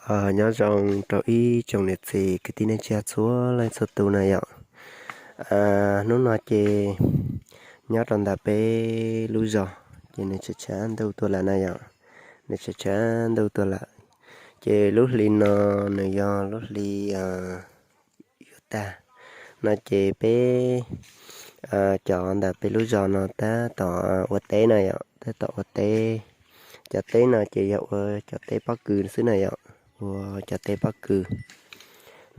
Nyob zoo rau ib tsoom niam txiv kwv tij neej tsa txhua leej txhua tus na yom. Hnub no ces nyob rau ntawm peb lub zos ces nws tshav tshav ntuj tuaj lawm na yom. Nws tshav tshav ntuj tuaj lawm. Ces lub hli no nws yog lub hli yuav tag no ces peb cov ntawm peb lub zos no tab tom ua teb na yom, tab tom ua teb. Cov teb no ces yog ua cov teb pob kws xwb na yom, ua cov teb pob kws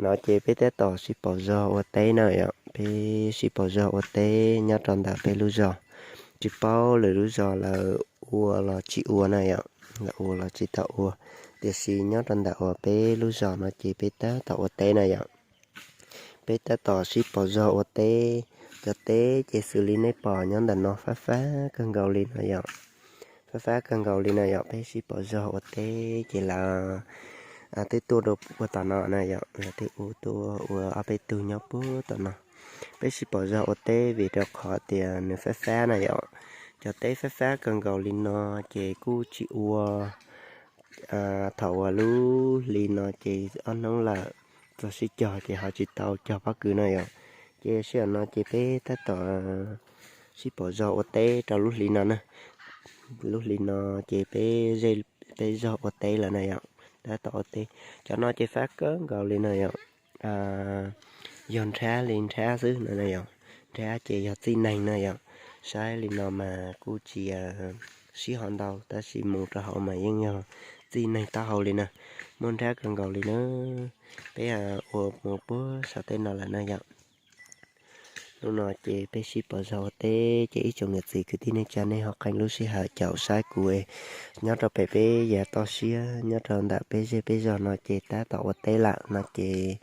no ces peb tab tom sib pauv zog ua teb na yom, peb sib pauv zog ua teb nyob rau ntawm peb lub zos. Tsis paub lwm lub zos lawv ua los tsis ua na yom, lawv ua los tsis tau ua, tiam sis nyob rau ntawm uas peb lub zos no ces peb tab tom ua teb na yom. Peb tab tom sib pauv zog ua teb. Cov teb ces xws li nej pom nyob ntawm no fab fab kawg nkaus li no yom. Fab fab kawg nkaus li no yom, peb sib pauv zog ua teb ces lawv twb tuaj rau puag tom no na yom, lawv twb ua tuaj ua ob peb tug nyob puag tom no. Peb sib pauv zog ua teb vim rau qhov tias nws fab fab na yom. Cov teb fab fab kawg nkaus li no ces kuj tsis ua. Thaum uas lub hli no ces ob hnub lawm, txog sib cog ces ho tsis tau cog pob kws na yom. Ces sij hawm no ces peb tab tom sib pauv zog ua teb rau lub hli no na. Lub hli no ces peb, peb zog ua teb lawm na yom, tab tom ua teb. Cov no ces fab kawg nkaus li na yom. Yog nrhab li nrhab xwb no na yom. Nrhab ces yog txij neeg na yom. Saib li no mas kuj tsis sib ho ntau tab sis mus rau hauv mas yeej yog txij neeg taub hau li na. Muaj nrhab kawg nkaus li na. Peb ua mus puag saum tej no lawm na yom. Hnub no ces peb sib pauv zog ua teb ces ib tsoom niam txiv kwv tij neej tsa nej ho qee lub sij hawm caum saib kuv nyob rau pem peb yav toj siab nyob rau ntawm peb zej peb zog no ces tab tom ua teb lawm no ces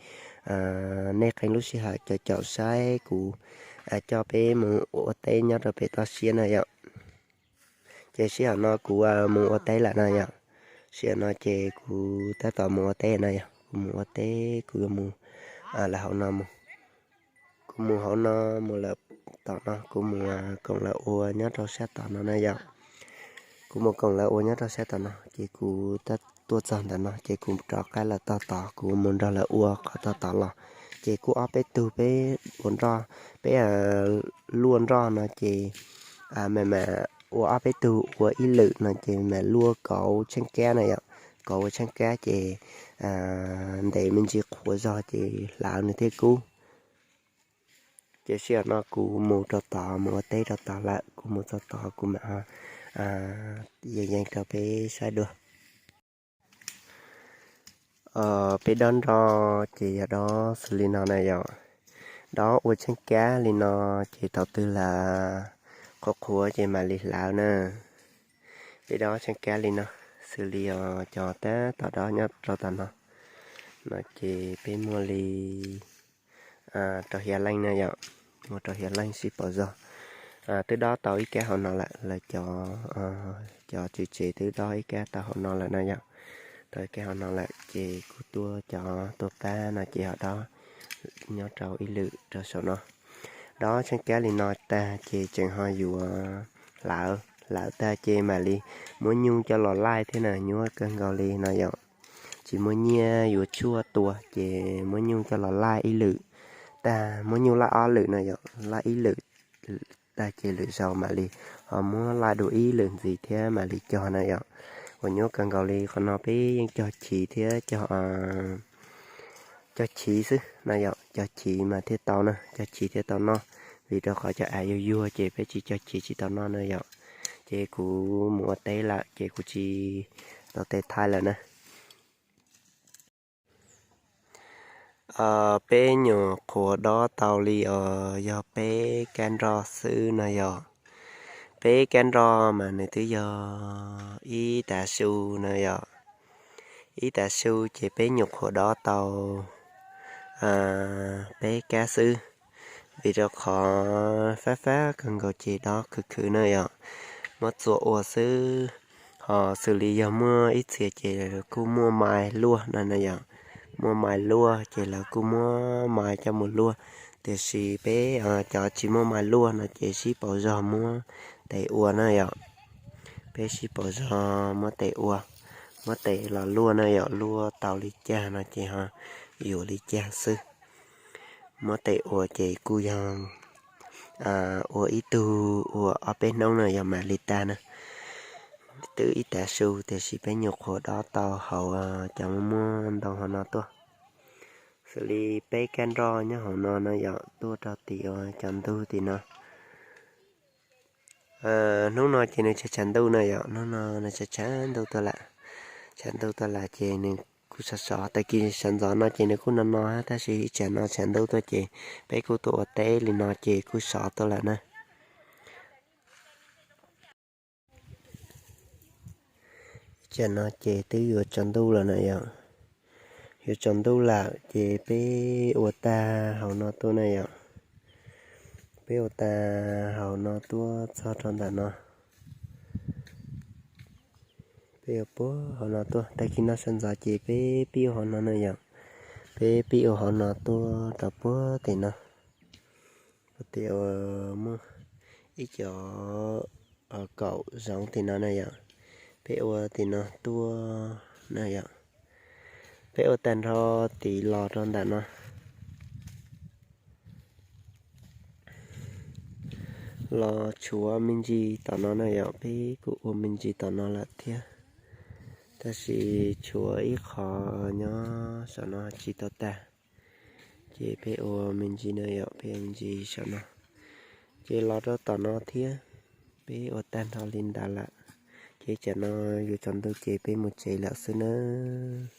nej qee lub sij hawm caum caum saib kuv coj peb mus ua teb nyob rau pem toj siab na yom. Ces sij hawm no kuv mus ua teb lawm na yom. Sij hawm no ces kuv tab tom mus ua teb na yom, kuv mus ua teb kuv yuav mus lawv hauv no mus. Kuv mus hauv no mus lawm tom no, kuv mus koom lawv ua nyob rau sab tom no na yom. Kuv mus koom lawv ua nyob rau sab tom no ces kuv tab tuaj txog ntawm no ces kuv rov qab lawm tog tod, kuv mus nrog lawv ua qhov tog tod los. Ces kuj ob peb tug peb ua nroj, peb luaj nroj no ces mam mam ua ob peb tug ua ib lwm no ces mam luaj kauv tsheeb kab na yom. Kauv ua tsheeb kab ces ntes me ntsis qhuav zog ces hlawv nws thiaj kub. Ces sij hawm no kuv mus rau tod, mus ua teb rau tod lawm, kuv mus txog tod kuv mam yees yees rau peb saib dua. Peb dob nroj ces yog dob xws li no na yom. Dob ua tsheeb kab li no ces thaum twg lam qhuav qhuav ces mam li hlawv na. Peb dob tsheeb kab li no, xws li os cov tab tom dob nyob rau tom no, no ces peb muaj li rau xya leej na yom, muaj rau xya leej sib pauv zog. Twb dob tau ib kab hauv no lawm, lawv cov, cov tswv tsev twb dob ib kab tau hauv no lawm na yom. Dob ib kab hauv no lawm ces kuv tuaj cov tuaj pab no ces ho dob nyob rau ib lwm rau saum no. Dob tsheeb kab li no tag ces tseem ho yuav hlawv, hlawv tag ces mam li muab nyuj coj los laij thiab na, nyuaj kawg nkaus li no yom. Tsis muaj nyiaj yuav tshuaj tua ces muab nyuj coj los laij ib lwm tag, muab nyuj laij ob lwm no yom, laij ib lwm tag ces lwm zaus mam li ho muab laij dua ib lwm ntxiv thiab mam li cog na yom. Uas nyuaj kawg nkaus li qhov no peb yeej cog chiv thiab cog, cog chiv xwb na yom, cog chiv mas thiaj tau na, cog chiv thiaj tau noj. Vim rau qhov cov av yuag yuag ces peb tsis cog chiv tsis tau noj na yom. Ces kuv mus ua teb lawm ces kuv tsis tau tes thaij lawm na. Peb nyuam qhuav dob tau li os yog peb kab nroj xwb no yom. Peb kab nroj mas nws twb yog ib tav su no yom. Ib tav su ces peb nyuam qhuav dob tau peb kab xwb, vim rau qhov fab fab kawg nkaus ces dob khwv khwv na yom. Muab txua ua xwb, ho xws li yog muaj ib txhia ces kuj muaj mais luaj no na yom. Muaj mais luaj ces lawv kuj muab mais coj mus luaj, tiam sis peb cov tsis muaj mais luaj no ces sib pauv zog muab tes ua na yom. Peb sib pauv zog muab tes ua, Muab tes los luaj na yom, luaj tau li cas no ces ho yuav li cas xwb. Muab tes ua ces kuj yog ua ib tug ua ob peb hnub no yog mam li tag na. Twb ib tav su tiam sis peb nyuam qhuav dob tau hauv cov muaj ntoo hauv no tuaj. Xws li peb kab nroj nyob hauv no no yom, tuaj rau tim cov ntug tim no. Hnub no ces nws tshav tshav ntuj na yom, hnub no nws tshav tshav ntuj tuaj lawm. Tshav ntuj tuaj lawm ces nws kuj sov sov, tag kis sawv ntxov no ces nws kuj no no, tab sis ib tsam no tshav ntuj tuaj ces peb kuj tuaj ua teb li no ces kuj sov tuaj lawm na. Ib tsam no ces twb yuav tsaus ntuj lawm na yom. Yuav tsaus ntuj lawm ces peb ua tag hauv no tuaj na yom. Peb ua tag hauv no tuaj txog rau ntawm no. Peb ua puag hauv no tuaj, tag kis no sawv ntxov ces peb pib ua hauv no na yom. Peb pib ua hauv no tuaj rau puag tim no. Puag tim uas muaj ib co kaum zoov tim no na yom. Peb ua tim no tuaj na yom. Peb ua tag nrho tid los rau ntawm no. Los tshuav me ntsis tom no na yom, peb kuj ua me ntsis tom no lawm thiab. Tab sis tshuav ib qho nyob saum no tsis tau tag. Ces peb ua me ntsis na yom, peb ua me ntsis saum no. Ces los rau tom no thiab, peb ua tag nrho li ntawd lawm. Ces tsam no yuav tsaus ntuj ces peb mus tsev lawm xwb nawb.